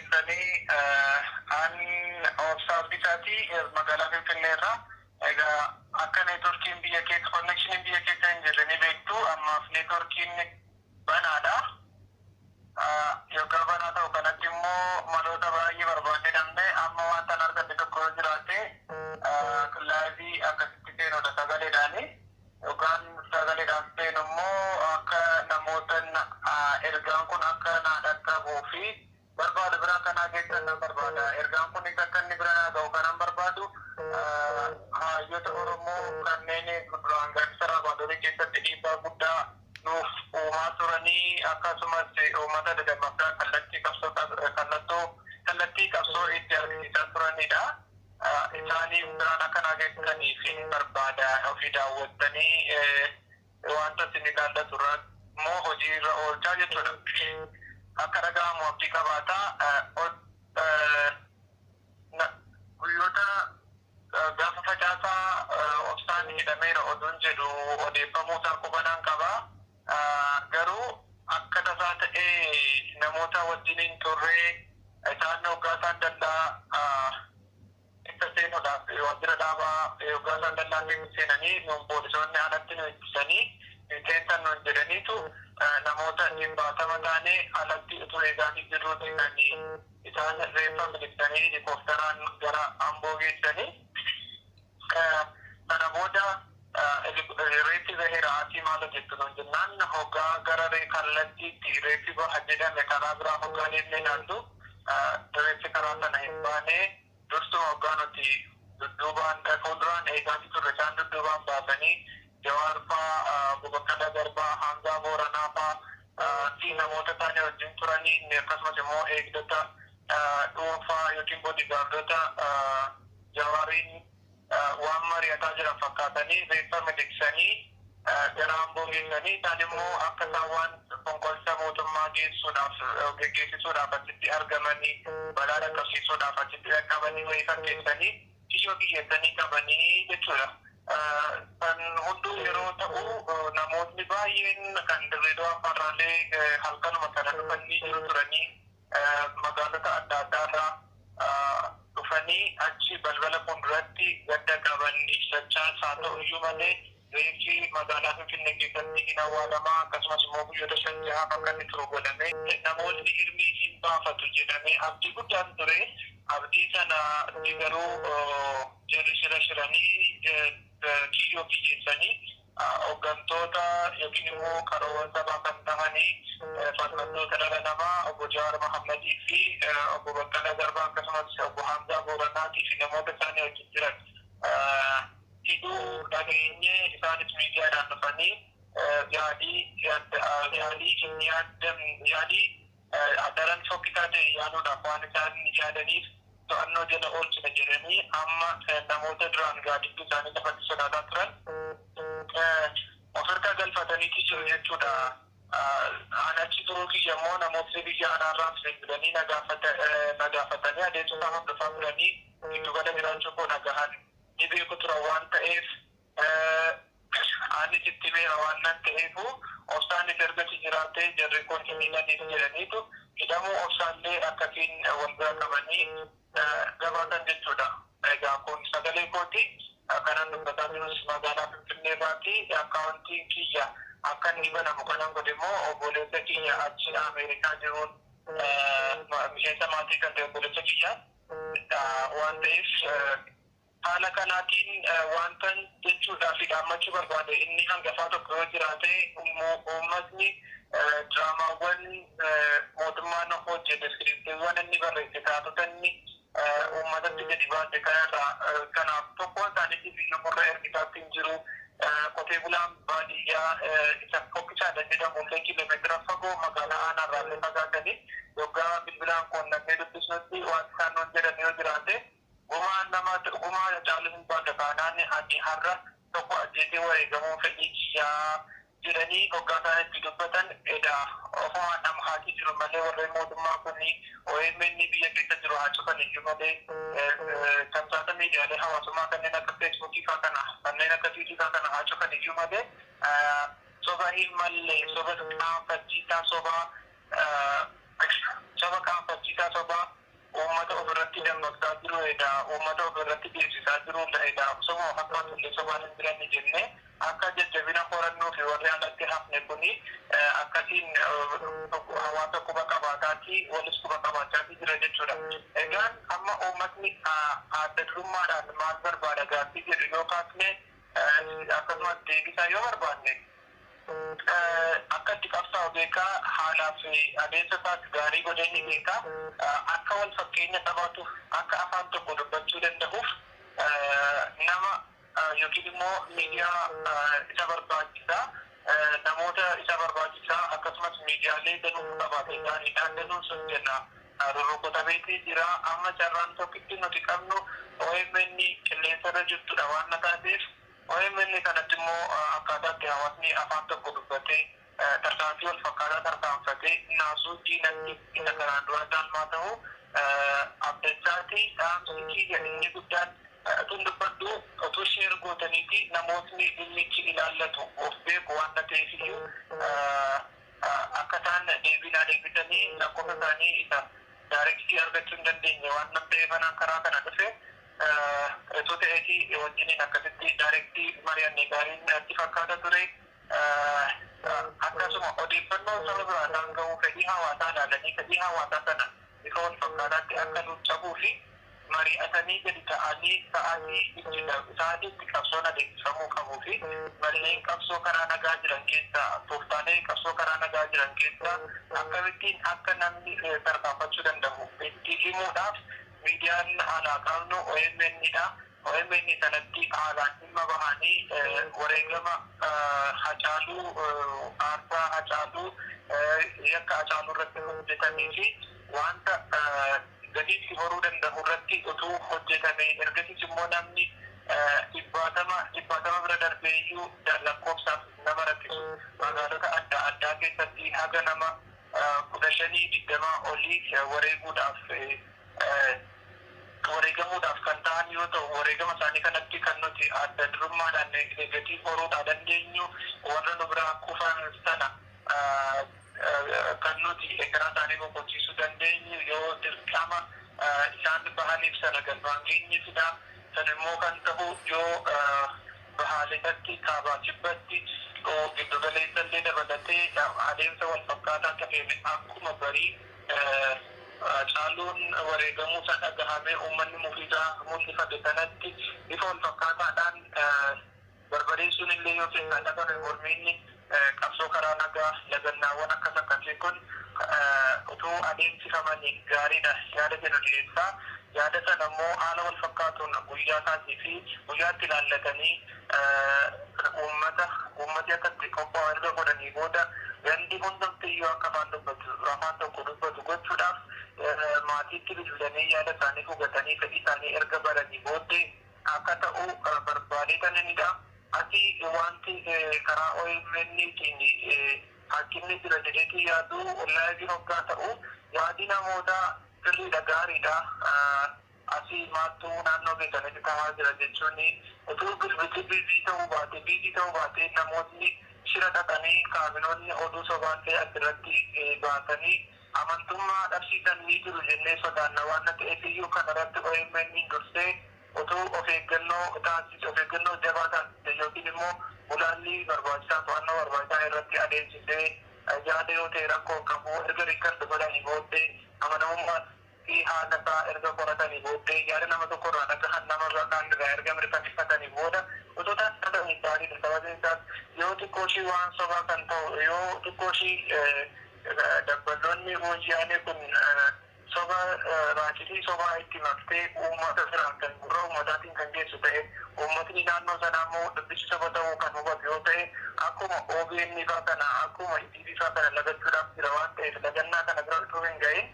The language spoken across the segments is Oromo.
Keessanii an Obsaa Abdiisaati, magaalaa Finfinnee irraa. Egaa akka neetworkiin biyya keessa, connectioniin biyya keessa hin jirre ni beektu. Ammaaf neetworkiin banaadha. Yoggaa banaa ta'u kanatti immoo maloota baay'ee barbaannee dhabne. Amma wanta an argadhe tokko yoo jiraate, live akkasitti seenudha sagaleedhaani. Yookaan sagaleedhaan seenu immoo akka namoota ergaan kun akka naa dhaqqabuu fi barbaadu bira kanaa keessa nan barbaada. Ergaan kun akka inni bira naa ga'u kanan barbaadu hayyoota Oromoo kanneen duraan Gaaddisa Raabaadorii keessatti dhiibbaa guddaa nuuf uumaa turanii, akkasumas uummata dadammaqaa kallattii qabsoo kallattoo kallattii qabsoo itti argisiisaa turanidha. Isaanii biraan akka naa geessaniif hin barbaada. Ofii daawwattanii wanta isin ilaallatu irraa immoo hojii irra oolchaa jechuudha. Akka dhaga'amu abdii qabaata. Guyyoota gaafa Facaasaa Obsaan hidhameera oduun jedhu odeeffamuu isaa qubanaan qaba. Garuu akka tasaa ta'ee namoota wajjin hin turre, isaan hoggaa isaan dallaa keessa seenuudhaaf, waajjira dhaabaa hoggaa isaan dallaa keessa seenanii, nuun poolisoonni alatti nu ittisanii seensan nuun jedhaniitu, namoota 100 taanee alatti utuu eegaatii jirruuti kan isaan reeffa miliqsanii helikoophteraan gara Amboo geessanii. Sana booda reeffi baheera, asii maal hojjettu nuun jennaan, hoggaa gara kallattiitti reeffi baha jedhame karaa biraa hoggaa deemnee ilaallu, reeffi karaa sana hin baane. Dursuma hoggaa nuti dudduubaan fuulduraan eegaatii turre, isaan dudduubaan baasanii Jawaar faa, Obbo Baqqalaa Garbaa, Hangaa Booranaa faa fi namoota isaanii wajjin turanii, akkasumas immoo eegdota dhuunfaa yookiin bodyguardota Jawaariin waan mari'ataa jiran fakkaatanii reeffa miliqsanii gara Amboo geessanii, isaan immoo akka isaan waan fonqolcha mootummaa geessuudhaaf, geggeessisuudhaaf achitti argamanii, balaa dhaqqabsiisuudhaaf achitti dhaqqabanii wayii fakkeessanii kiyyoo kiyyeessanii qabanii jechuudha. Kan hunduu yeroo ta'u, namootni baay'een kan Dirree Dawaa farraalee halkanuma sana dhufanii jiru turanii, magaalota adda addaarraa dhufanii achi balbala fuulduratti gadda qaban ibsachaa haa ta'u iyyuu malee, reeffi magaalaa Finfinnee keessatti hin awwaalamaa, akkasumas immoo guyyoota 5 jahaaf akka inni turu godhame. Namootni hirmii hin baafatu jedhamee abdii guddaan ture. Abdii sana garuu jarri shira shiranii, kiyyoo kiyyeessanii, hooggantoota yookiin immoo qaroowwan sabaa kan tahanii falmattoota dhala namaa obbo Jawaar Mahammadii fi obbo Baqqalaa Garbaa, akkasumas obbo Hamzaa Booranaatii fi namoota isaanii wajjin jiran hidhuu dhageenyee, isaanis miidiyaadhaan dhufanii yaalii yaalii hin yaalii daran fokkisaa ta'e yaaluudhaaf waan isaan yaadaniif to'annoo jala oolchina jedhanii, amma namoota duraan gaadidduu isaanii lafatti sodaataa turan of harkaa galfataniiti jiru jechuudha. An achi turuu kiyya immoo namootni biyya alaarraa bilbilanii na gaafatanii, adeemsa isaa hordofaa turanii, giddugala jiraachuu koo dhagahan ni beeku turan waan ta'eef, anis itti beera waan nan ta'eefu, Obsaanis ergasi jiraate jarri kun hin hidhaniif jedhaniitu hidhamuu Obsaallee akkasiin wal bira qabanii gabaasan jechuudha. Egaa kun sagalee kooti. Kanan dubbataa jirus magaalaa Finfinnee irraati. Akkaawuntiin kiyya akka inni banamu kanan godhe immoo obboleessa kiyya achi Ameerikaa jiruun, miseensa maatii kan ta'e obboleessa kiyya waan ta'eef, haala kanaatiin wantan jechuudhaa fi dhaammachuu barbaade inni hangafaa tokko yoo jiraate, uummatni diraamaawwan mootummaan hojjete, iskiriptiiwwan inni barreesse, taatota inni uummatatti gadi baase kanarraa kanaaf tokkoon isaaniitiif iyyuu gurra ergisaatti hin jiru. Qotee bulaan baadiyyaa isa fokkisaadha jedhamu illee kiiloomeetira fagoo magaalaa aanaarraa illee fagaatanii yoggaa bilbilaan quunnamnee dubbisnutti waan isaan nuun jedhan yoo jiraate, gumaa nama gumaa caalu hin baata taanaan ani har'a tokko ajjeesee wareegamuu fedhii kiyyaa jedhanii hoggaa isaan itti dubbatan, edaa ofumaan dhamhaatii jiru malee, warreen mootummaa kun OMN biyya keessa jiru haa cufan iyyuu malee, tamsaasa miidiyaalee hawaasummaa kanneen akka Feesbuukii faa kana, kanneen akka Tiwiitii faa kana haa cufan iyyuu malee, soba hin malle, soba qaanfachiisaa, soba qaanfachiisaa, soba dammaqsaa jiru edaa uummata ofirratti beeksisaa jiru edaa sobuma fakkaatu illee sobaan hin jiranni jennee akka jajjabina horannuu fi warri alatti hafne kuni akkasiin hawaasa quba qabaataati walis quba qabaachaati jira jechuudha. Egaan amma uummatni adda durummaadhaan maal barbaada gaaffii jedhu yoo kaasne, akkasumas deebisaa yoo barbaanne, akka itti qabsaa'u beekaa, haalaa fi adeemsa isaas gaarii godhee ni beekaa. Akka wal fakkeenya qabaatuuf, akka afaan tokko dubbachuu danda'uuf nama yookiin immoo miidiyaa isa barbaachisaa, namoota isa barbaachisaa, akkasumas miidiyaalee danuu qabaate gaariidhaan danuun sun jenna rurrukutameetii jira. Amma carraan tokkitti nuti qabnu OMN qilleensarra jirtudha waan na taateef, OMN kanatti immoo akkaataa itti hawaasni afaan tokko dubbatee tarkaanfii wal fakkaataa tarkaanfatee naasuu diinatti isa kanaan dura caalmaa ta'u abdachaati. Dhaamsi kiyya inni guddaan tun dubbadhu utuu share gootaniiti namootni dhimmichi ilaallatu of beeku waan na ta'eef iyyuu akka isaan deebinaa deebitanii lakkoofsa isaanii isa direct argachuu hin dandeenye waan na ta'eef anaan karaa kana dhufe osoo ta'eeti wajjiniin akkasitti direct mari'anne gaariin natti fakkaata ture. Akkasuma odeeffannoo saba biraataan ga'uu fedhii hawaasaa ilaalanii fedhii hawaasaa sana bifa wal fakkaataatti akka nuuf cabuu fi mari'atanii gadi ta'anii sa'aatii itti qabsoon adeemsifamuu qabuu fi malleen qabsoo karaa nagaa jiran keessaa, tooftaalee qabsoo karaa nagaa jiran keessaa akkamittiin akka namni tarkaanfachuu danda'u itti himuudhaaf miidiyaan alaa qabnu OMN dha. OMN sanatti haalaan dhimma bahanii wareegama Hacaaluu, aarsaa Hacaaluu, yakka Hacaaluu irratti hojjetamee fi wanta gadiitti horuu danda'u irratti utuu hojjetame, ergasiis immoo namni dhibbaatama dhibbaatama bira darbee iyyuu lakkoofsaaf nama rakkisu magaalota adda addaa keessatti haga nama 15 20 olii wareeguudhaaf wareegamuudhaaf kan ta'an yoo ta'u, wareegama isaanii kanatti kan nuti adda durummaadhaan gatii horuudhaa dandeenyu warra nu biraa kufan sana kan nuti ekeraa isaanii boqochiisuu dandeenyu yoo dirqama isaan bahaniif sana galmaan geenyeefidha. San immoo kan ta'u yoo bahaalidatti, kaabaa kibbatti, giddu galeessa illee dabalatee adeemsa wal fakkaataa ta'een akkuma barii Caaluun wareegamuu isaa dhagahamee uummanni mufiisaa mul'ifate sanatti bifa wal fakkaataadhaan barbadeessuun illee yoo keessaa dhabame, mormiin qabsoo karaa nagaa lagannaawwan akkas akkasii kun utuu adeemsifamanii gaariidha yaada jedhu dhiyeessaa. Yaada sana immoo haala wal fakkaatuun guyyaa isaatii fi guyyaatti ilaallatanii uummati akka itti qophaa'u erga godhanii booda gandi hundumtiyyuu akka afaan dubbatu, afaan tokko dubbatu gochuudhaaf maatiitti bilbilanii yaada isaanii hubatanii fedhii isaanii erga baranii booddee akka ta'u barbaadeetanidha. Ati wanti karaa OMN-tiin hanqinni jira jedheetii yaadu live hoggaa ta'u yaadi namoota sirriidha, gaariidha. Asii maaltu naannoo keessanitti ta'aa jira jechuun utuu bilbilli busy ta'uu baate namootni shira dhaqanii kaabinoonni oduu sobaan ta'e asirratti baatanii amantummaa dhabsiisan ni jiru jennee sodaanna waan ta'eef iyyuu kanarratti OMN dursee utuu of eeggannoo taasise, of eeggannoo jabaa taasise yookiin immoo gulaallii barbaachisaa, to'annoo barbaachisaa irratti adeemsisee yaada yoo ta'e rakkoo qabu erga record godhanii booddee, amanamummaa fi haala isaa erga qoratanii booddee, yaada nama tokko irraa dhagahan nama irraa kaan irraa erga mirkaneeffatanii booda utuu taasisanii gaariidha. Sababiin isaas yoo xiqqoo ishii waan sobaa kan ta'u, yoo xiqqoo ishii dabballoonni hojii'aalee kun soba raacitii sobaa itti maktee uummata biraan kan gurra uummataatiin kan geessu ta'e, uummatni naannoo sanaa immoo dubbichi soba ta'uu kan hubatu yoo ta'e, akkuma OBN faa kana, akkuma ETV faa kana lagachuudhaaf jira waan ta'eef, lagannaa kana bira utuu hin gahin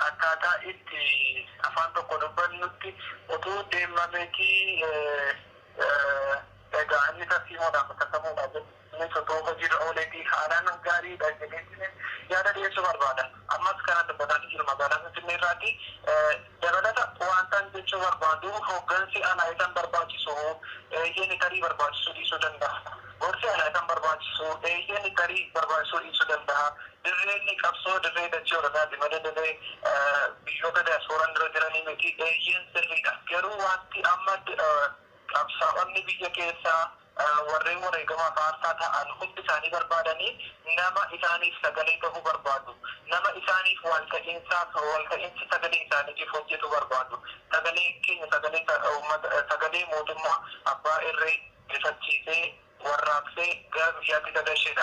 akkaataa itti afaan tokko dubbannutti utuu deemameetii egaa inni tarsiimoodhaan bakka innis otoo hojiirra ooleetii haalaan gaariidha jedheetiin yaada dhiyeessuu barbaada. Ammas kana dubbataa jiru magaalaa Finfinnee irraati. Dabalata wantaan jechuu barbaadu, hooggansi alaa isaan barbaachisu eeyyeen tarii barbaachisu dhiisuu danda'a. Gorsi alaa kan barbaachisu, eeyyeen, tarii barbaachisuu dhiisuu danda'a. Dirreen qabsoo dirree dachee Oromiyaati malee dirree biyyoota diyaaspooraan dura jiranii miti. Eeyyeen, sirriidha. Garuu wanti amma qabsaa'onni biyya keessaa, warreen wareegama aarsaa ta'an hundi isaanii barbaadanii, nama isaaniif sagalee ta'uu barbaadu. Nama isaaniif walta'iinsaaf, walta'iinsi sagalee isaaniitiif hojjetu barbaadu. Sagalee keenya sagalee uummata, sagalee mootummaa abbaa irree rifachiisee, warraaqsee gara biyyaatti gagalcheedha.